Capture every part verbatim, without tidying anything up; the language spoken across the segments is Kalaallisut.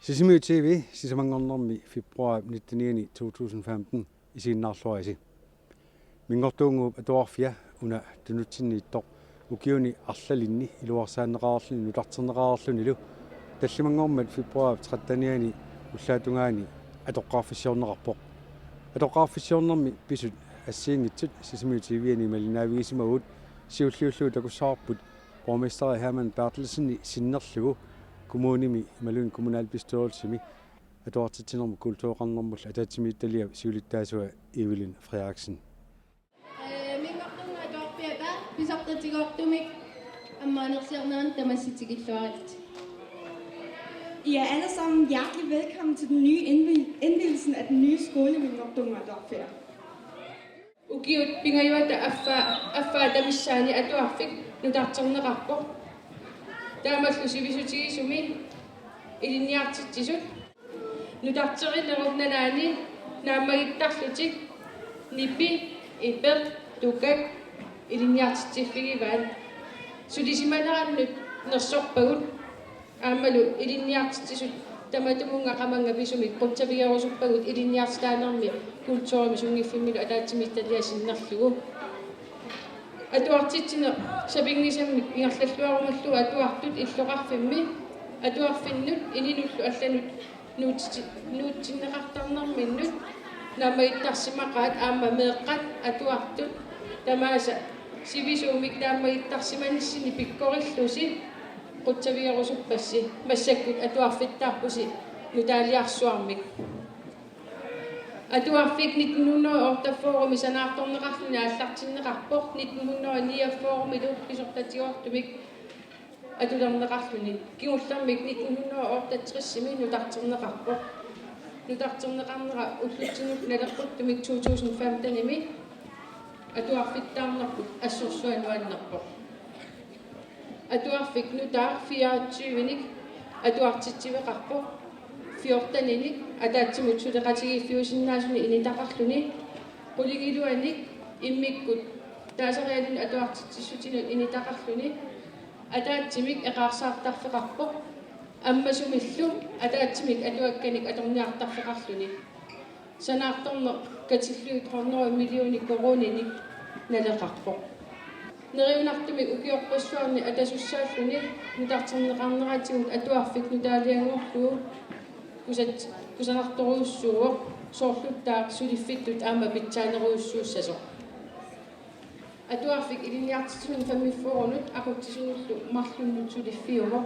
Sisimiut T V, sisamanngornermi februar nittenianni to tusind femten isiginnaarluarisi. Minngortuunnguup Atuarfia una tunutsinniittoq ukiuni arlalinni iluarsaanneqareerluni nutarterneqareerlunilu tallimanngormat februar trettenianni ullaatungaani atoqqaarfissiorneqarpoq. Atoqqaarfissiornermi pisut assigiinngitsut Sisimiut T V-ani malinnaavigisimavagut, siulliullugu takussavarput borgmester Hermann Berthelsenip sinnerlugu kommunimi imaluunniit kommunalbestyrelsimi atuartitsinermut kultureqarnermullu ataatsimiititaliap siulittaasua Evelyn Frederiksen. Ee, Minngortuunnguup Atuarfiata pisortatigoortumik ammaanersiornermi tamassi tikilluaritsi. I er alle sammen hjertelig velkommen til den nye indvi-, indvielsen af den nye skole, Minngortuunnguup Atuarfia. Ukiut pingajuata affaa, affaata missaani atuarfik nutarterneqarpoq. Taamallu sivisutigisumi ilinniartitsisut nutarterinerup nalaani naammagittarlutik nipi, ipeq, tukak ilinniartitsiffigivaat. Sulisimanerannut nersorpagut aammalu ilinniartitsisut tamatumunnga qamannga pisumik qutsavigerusuppagut ilinniartitaanermi kulturimik sunngiffimmilu ataatsimiititaliap sinnerlugu. Atuartitsineq sapinngisamik ingerlalluarumallugu atuartut illoqarfimmi atuarfinnut ininullu allanut nuutsi-, nuutsinneqartarnerminnut naammagittarsimaqaat, aamma meeqqat atuartut tamaasa sivisuumik naammagittarsimanissani pikkorillusi qutsavigerusuppassi, massakkut atuarfittaarpusi nutaaliarsuarmik. Atuarfik nitten hundrede og otteogfyrremi sanaartorneqarluni aallartinneqarpoq, nitten hundrede og niogfyrremilu pisortatigoortumik atulerneqarluni. Kingullermik nitten hundrede og otteogtresimi nutarterneqarpoq. Nutarterneqarnera ullutsinnut naleqquttumik to tusind femtenimi atuarfittaarnerput assorsuaq nuannerpoq. Atuarfik nutaaq fireogtyvenik atuartitsiveqarpoq, fjorteninik ataatsimut suleqatigiiffiusinnaasunik initaqarluni, qulingiluanik immikkut taasarialinnut atuartitsissutinut initaqarluni, ataatsimik eqaarsaartarfeqarpoq, ammasumillu ataatsimik atuakkanik atorniartarfeqarluni. Sanaartorneq katillugit hundrede millioner koruuninik naleqarpoq. Neriunartumik ukiorpassuarni atasussaalluni nutarterneqarneratigut atuarfik nutaalianngorlugu kusat-, kusanartorujussuuvoq, soorluttaaq suliffittut aamma pitsaanerujussuussasoq. Atuarfik ilinniartitsisunut femogfyrrenut aqutsisunullu marlunnut suliffiuvoq.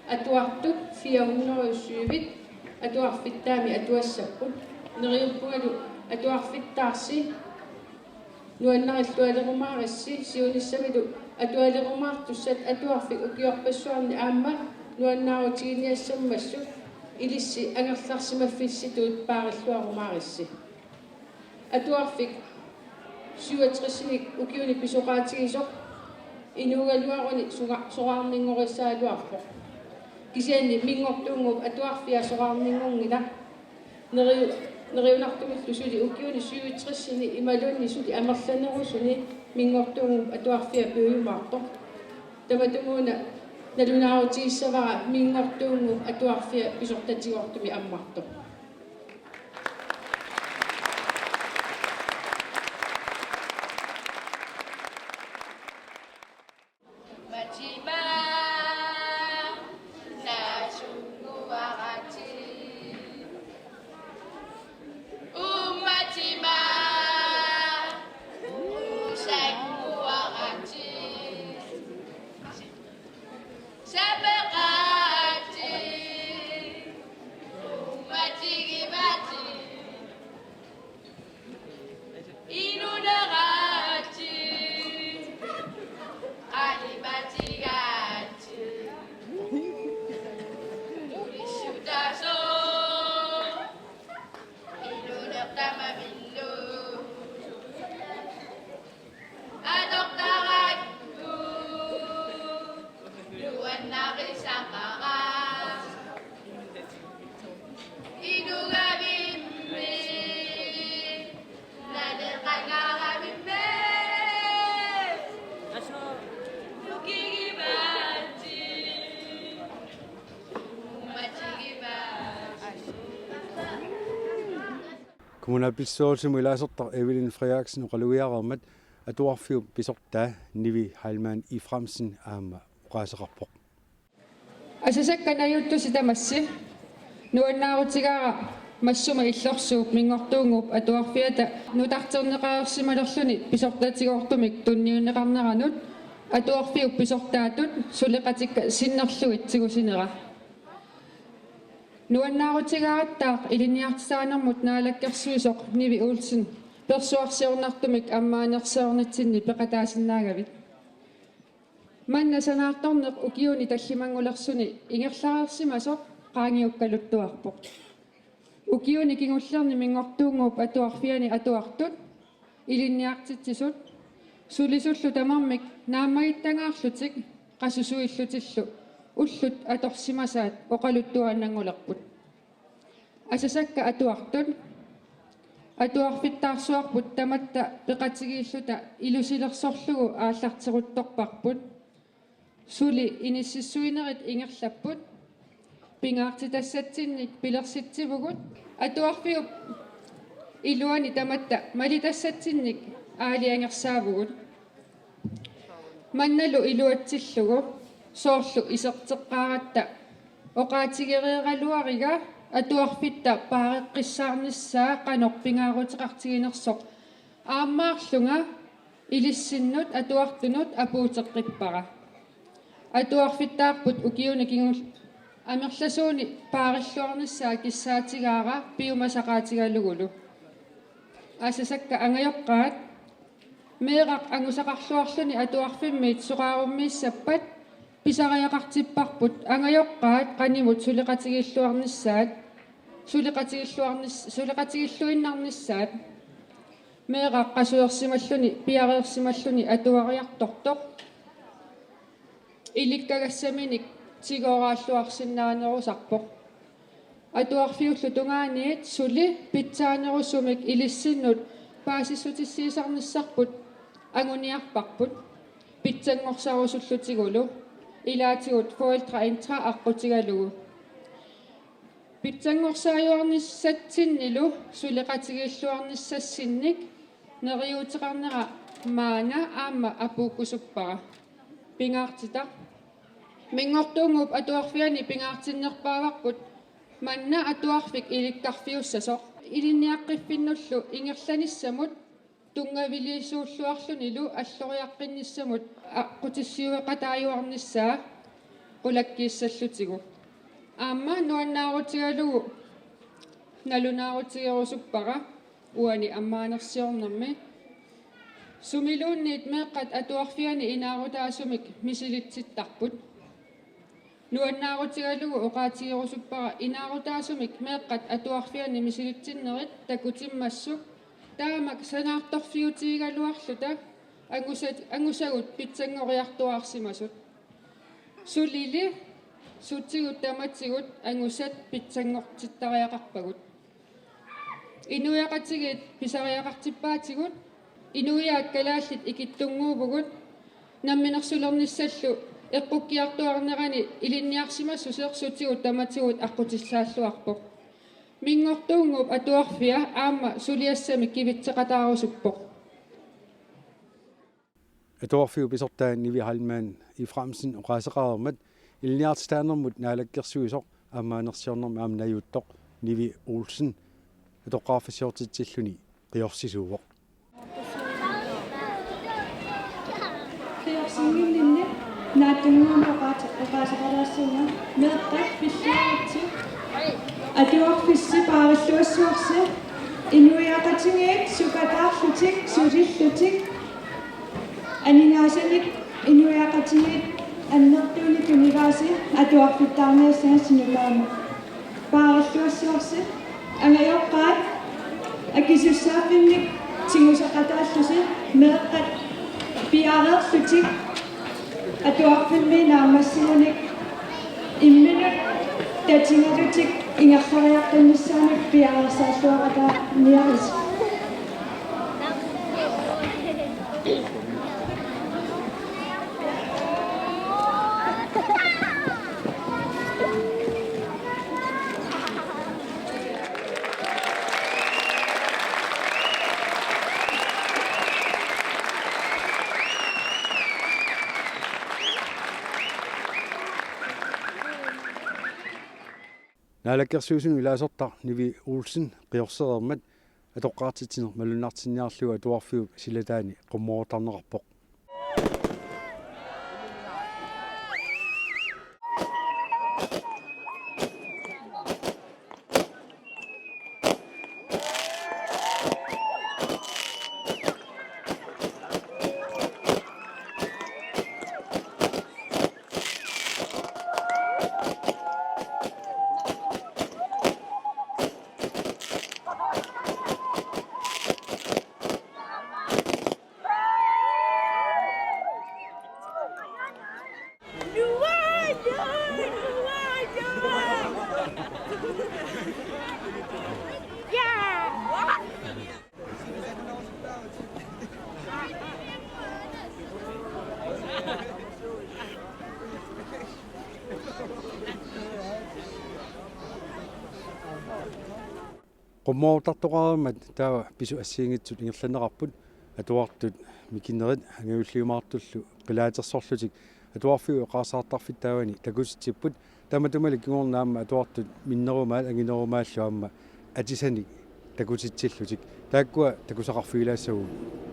Atuartut fire hundrede og syvit atuarfittaamik atuassapput. Neriuppungalu atuarfittaarsi nuannarillualerumaarissi, siunissamilu atualerumaartussat atuarfik ukiorpassuarni aamma nuannaarutiginiassammassuk ilissi angerlarsimaffissitut paarilluarumaarissi. Atuarfik syvogtresinik ukiuni pisoqaatigisoq inuugaluaruni sunga-, soraarninngorissagaluarpoq. Kisianni Minngortuunnguup Atuarfia soraarninngorngilaq. Neriu-, neriunartumillu suli ukiuni syvogtresini imaluunniit suli amerlanerusuni Minngortuunnguup Atuarfia piujumaartoq. Tamatumuuna nalunaarutigissavara Minngortuunnguup Atuarfia pisortatigoortumik ammartoq. Matima, nasunguarati. Ummatima, usanguarati. Sapeqaati. Ummati Kommunalbestyrelsimi ilaasortaq Evelyn Frederiksen oqalugiareermat atuarfiup pisortaa Nivi Heilmann Efraimsen aamma oqaaseqarpoq. Asasakka najuuttusi tamassi. Nuannaarutigaara massuma illorsuup Minngortuunnguup Atuarfiata nutarterneqareersimalerluni pisortatigoortumik tunniunneqarneranut atuarfiup pisortaatut suleqatikka sinnerlugit tigusinera. Nuannaarutigaarattaaq ilinniartitaanermut naalakkersuisoq Nivi Olsen persuarsiornartumik ammaanersiornitsinni peqataasinnaagavit. Manna sanaartorneq ukiuni tallimanngulersuni ingerlareersimasoq qaangiukkaluttuarpoq. Ukiuni kingullerni Minngortuunnguup Atuarfiani atuartut, ilinniartitsisut, sulisullu tamarmik naammagittagaarlutik qasusuillutillu ullut atorsimasaat oqaluttuaannanngulerput. Asasakka atuartut atuarfittaarsuarput tamatta peqatigiilluta ilusilersorlugu aallarteruttorparput. Suli inississuinerit ingerlapput. Pingaartitassatsinnik pilersitsivugut. Atuarfiup iluani tamatta malitassatsinnik aalajangersaavugut. Mannalu iluatsillugu soorlu iserteqqaaratta oqaatigereeraluariga atuarfitta paareqqissaarnissaa qanoq pingaaruteqartiginersoq aammaarlunga ilissinnut atuartunut apuuteqqippara. Atuarfittaarput ukiuni kingul- amerlasuuni paarilluarnissaa kissaatigaara piumasaqaatigalugulu. Asasakka angajoqqaat, meeraq angusaqarluarluni atuarfimmiit soraarummiissappat pisariaqartipparput angajoqqaat qanimut suleqatigiilluarnissaat, suleqatigiilluarnis-, suleqatigiilluinnarnissaat. Meeraq qasuersimalluni piareersimalluni atuariartortoq ilikkagassaminik tigooraalluarsinnaanerusarpoq. Atuarfiullu tungaaniit suli pitsaanerusumik ilissinnut paasissutissiisarnissarput anguniarparput pitsanngorsaarusullutigulu ilaatigut forældreintra aqqutigalugu. Pitsanngorsaajuarnissatsinnilu suleqatigiilluarnissassinnik neriuuteqarnera maanga aamma apuukkusuppara. Pingaartitaq. Minngortuunnguup Atuarfiani pingaartinnerpaavarput manna atuarfik ilikkarfiussasoq. Ilinniaqqiffinnullu ingerlanissamut tunngavilersuulluarlunilu alloriaqqinnissamut aqqutissiueqataajuarnissaa qulakkiissallutigu. Aamma nuannaarutigalugu nalunaarutigerusuppara uani ammaanersiornermi. Sumiluunniit meeqqat atuarfiani inaarutaasumik misilitsittarput. Nuannaarutigalugu oqaatigerusuppara inaarutaasumik meeqqat atuarfiani misilitsinnerit takutimmassuk taamak sanaartorfiutigigaluarluta angusat-, angusagut pitsanngoriartuaarsimasut. Sulili sutigut tamatigut angusat pitsanngortittariaqarpagut. Inuiaqatigiit pisariaqartippaatigut, inuiaat kalaallit ikittunnguuvugut, namminersulernissallu eqqukkiartuaarnerani ilinniarsimassuseq sutigut tamatigut aqqutissaalluarpoq. Minngortuunnguup Atuarfia aamma suliassamik kivitseqataarusuppoq. Atuarfiup pisortaa Nivi Heilmann Efraimsen oqaaseqareermat ilinniartitaanermut naalakkersuisoq ammaanersiornermi aamma najuuttoq Nivi Olsen atoqqaarfissiortitsilluni qiorsiuvoq. Qiorsinnginninni naatsunnguamik oqaat-, oqaaseqalaassunga meeqqat pilluaritsi atuarfissi paarilluassuarsi inuiaqatigiit sukataarlutik sulillutik aningaasanik inuiaqatigiit annertuunik tunivaasi atuarfittaarniassagassi nutaamik. Paarilluassuarsi angajoqqaat akisussaaffimmik tigusaqataallusi meeqqat piareerlutik atuarfimmi naammassigunik imminut tatigalutik ingerlariaqqinnissaanik piareersaalluaqataaniarisi. Naalakkersuisunut ilaasortaq Nivi Olsen qiorsereermat atoqqaartitsineq malunnartinniarlugu atuarfiup silataani qummoortarneqarpoq. Qummoortartoqareermat taava pisut assigiinngitsut ingerlanneqarput, atuartut mikinerit angajulliumaartullu qilaatersorlutik atuarfiup eqqarsartarfittaavani takutitsipput, tamatumali kingorna aamma atuartut minnerumaallu anginerumaallu aamma atisanik takutitsillutik. Taakkua takusaqarfigilaassavagut.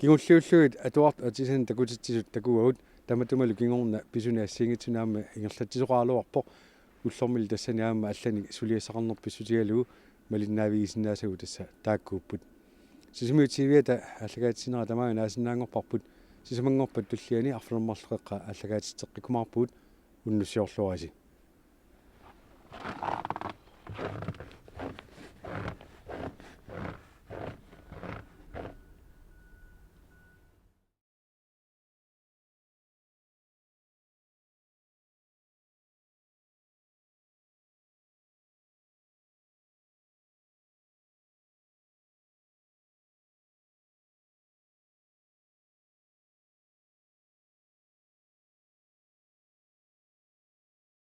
Kingulliullugit atuartut atisanik takutitsisut takuagut, tamatumalu kingorna pisuni assigiinngitsuni aamma ingerlatsisoqaraluarpoq. Ullormilu tassani aamma allanik suliassaqarneq pissutigalugu malinnaavigisinnaasagut tassa taakkuupput. Sisimiut T V-ata aallakaatitsinerat tamaanga naasinnaanngorparput, sisamanngorpat tulliani arfineq-marluk qeqqa aallakaatitseqqikkumaarpugut, unnussiorluarisi.